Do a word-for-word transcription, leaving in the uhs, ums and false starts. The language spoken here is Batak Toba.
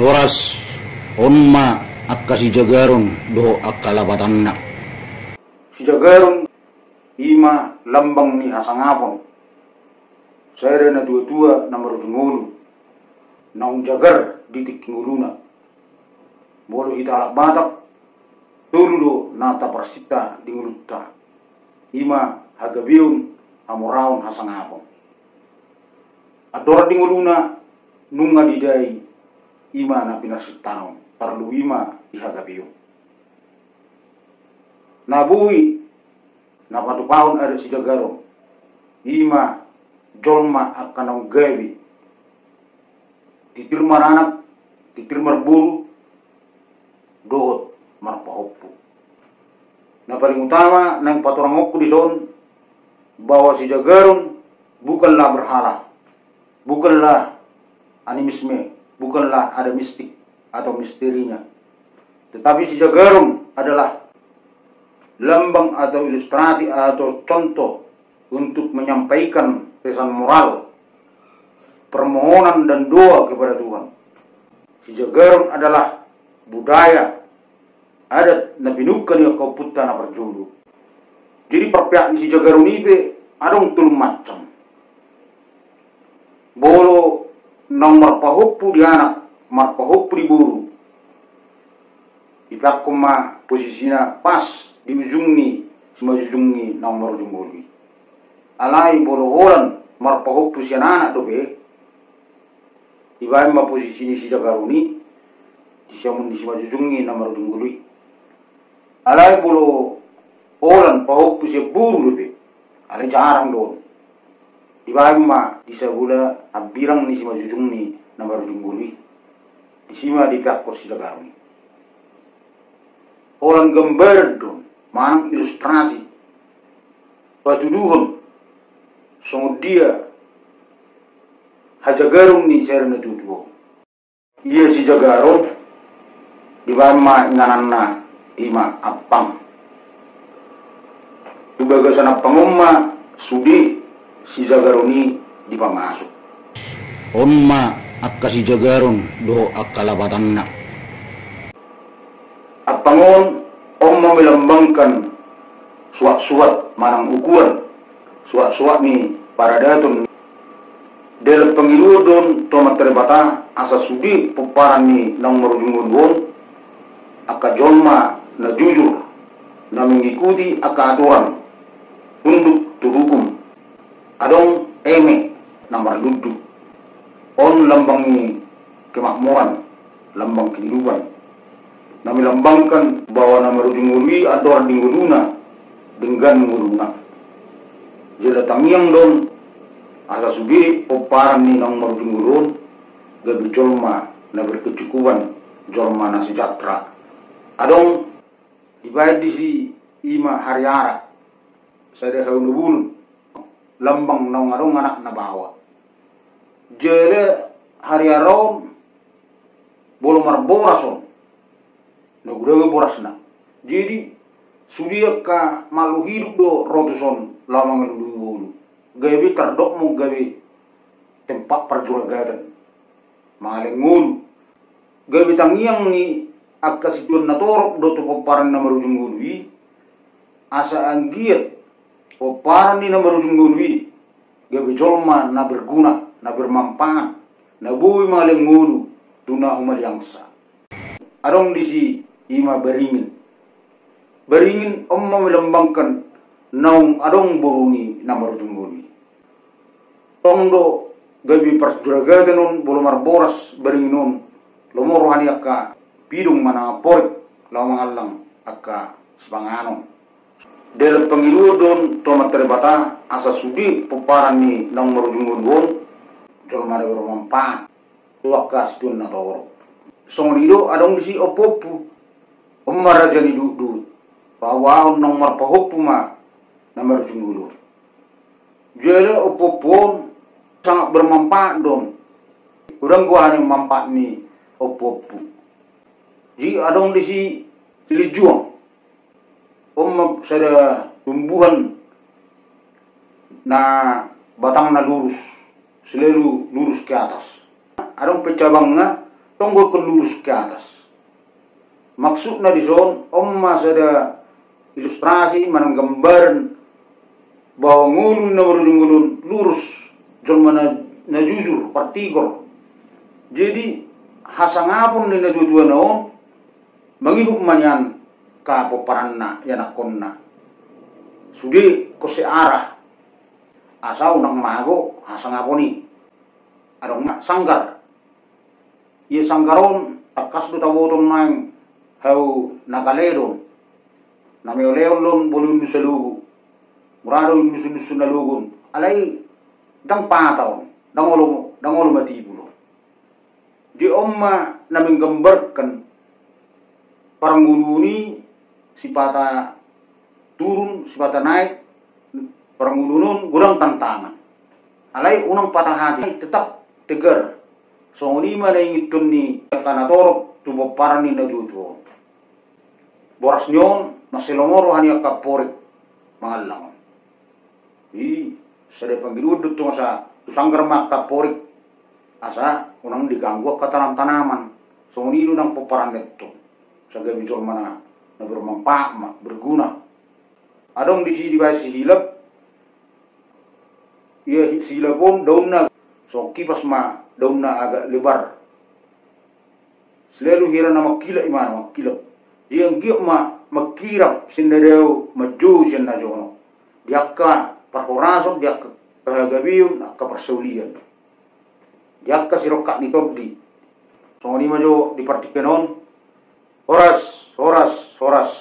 Horas, on ma angka sijagaron dohot angka lapatanna. Sijagaron i ma lambang ni hasangapon. Sada natuatua na marujung ngolu naung jagar di tingki ngoluna. Molo hita halak Batak, tolu do na taparsinta di ngolunta. I ma hagabeon, hamoraon, hasangapon. Andorang di ngoluna nunga didai, i ma na pinarsintana on, parlu i ma di hagabeon. Na boi na patupahon adat sijagaron, i ma jolma angka naung gabe, titir maranak, titir marboru, dohot marpahompu. Na paling utama naeng patorangonku dison, bahwa sijagaron bukanlah berhala, bukanlah animisme, bukanlah ada mistik atau misterinya. Tetapi sijagaron adalah lambang atau ilustrasi atau contoh untuk menyampaikan pesan moral, permohonan dan doa kepada Tuhan. Sijagaron adalah budaya, adat na pinungka ni angka ompunta na parjolo. Jadi parpeak ni sijagaron i pe adong tolu macam. Molo naung marpahompu di anak, marpahompu di boru, dipeakkon ma posisina pas di ujung ni simanjujung ni naung marujung ngolu i. Alai molo holan marpahompu sian anak dope, dibaen ma posisi ni sijagaron i di siamun ni simanjujung ni na marujung ngolu i. Alai molo holan pahompu sian boru dope, alai jarang do on, dibaen ma di sabola hambirang ni simanjujung ni na marujung ngolu i. Disi ma dipeakkon sijagaron i. Holan gambaran do on manang ilustrasi, patuduhon songon dia hajagaron ni sada natuatua on. Ia sijagaron, dibaen ma ingananna, i ma ampang. Tu bagasan ampang on ma sude sijagaron i dipamasuk. On ma angka sijagaron dohot angka lapatanna. Ampang on, on ma melambangkan suat-suat manang ukuran suat-suat ni paradaton. Dalan pangidoan do on tu Amanta Debata asa sude pomparan ni naung marujung ngolu on angka jolma na jujur, na mengikuti angka aturan, tunduk tu hukum. Adong eme na marlundu. On lambang ni kemakmuran, lambang kehidupan, na melambangkan bahwa na marujung ngolu i andorang di ngoluna, denggan ngoluna. Jala tangiang do on asa sude pomparan ni naung marujung ngolu on gabe jolma na berkecukupan, jolma na sejahtera. Adong dibaen disi, i ma hariara, sada hau na bulung, lambang naung adong anak na baoa. Jala hariara on molo marboras on, na godang borasna. Jadi sude angka makhluk hidup do ro tuson laho mangalului ngolu, gabe tardok ma on gabe tempat parjuragatan, mangalehon ngolu. Gabe tangiang ni angka situan na torop do tu pomparan na marujung ngolu i, asa anggiat pomparan ni na marujung ngolu i gabe jolma na berguna, na bermanfaat, na boi mangalehon ngolu tu na humaliangsa. Adong disi, i ma baringin. Baringin on ma melambangkan naung adong boru ni na marujung ngolu i. Tong do gabe parjuragatan on molo marboras baringin on, lomo roha ni angka pidong manang amporik laho mangallang angka sipanganon. Dalan pangidoan do on tu Amanta Debata asa sude pomparan ni naung marujung ngolu on jolma na bermanfaat tu angka situan na torop. Songon i do adong disi ompuompu. On ma raja ni duhutduhut. Paboahon naung marpahompu ma na marujung ngolu on. Jala ompuompu on sangat bermanfaat do on. Godang goar ni manfaat ni ompuompu. Jadi adong disi silinjuang. On ma sada tumbuhan na batangna lurus, selalu lurus ke atas. Adong pe cabangna tong do ingkon lurus ke atas. Maksudna dison, on ma sada ilustrasi manang gambaran bahwa ngolu na marujung ngolu on lurus, jolma na, na jujur, partigor. Jadi hasangapon ni natuatuana on mangihut ma nian angka pomparanna, ianakhonna. Sude ingkon searah, asa unang mago hasangapon i. Adong ma sanggar. Ia sanggar on tangkas do taboto nuaeng hau na kaledo on. Na meoleon do on boli undusan logo. Mura do undusan-undusan na logo on. Alai ndang pata on, ndang olo, ndang olo matimbul on. Jadi on ma na menggambarkan parngoluon i sipata turun, sipata naek, parngoluon on godang tantangan. Alai unang patah hati, tetap tegar. Songon i ma na ingothon ni angka na torop tu pomparan ni natuatua on. Boras ni on, mansai lomo roha ni angka Amporik mangallang on. I, sada pangidoan do tong asa tu sanggar ma angka Amporik. Asa unang diganggu angka tanam-tanaman. Songon i do nang pomparan na tong. Asa gabe jolma na, na bermanfaat ma, berguna. Adong disi dibaen sihilap. Ia sihilap on daunna, songon kipas ma daunna agak lebar. Selalu hira na mangkilap i ma na mangkilap. Jadi anggiat ma mangkirap sian na dao, manjou sian na jonok. Di angka parhorason, di angka hagabeon, angka parsaulian. Di angka sirongkap ni tondi. Songon i ma jo di partingkian on. Horas, horas, horas.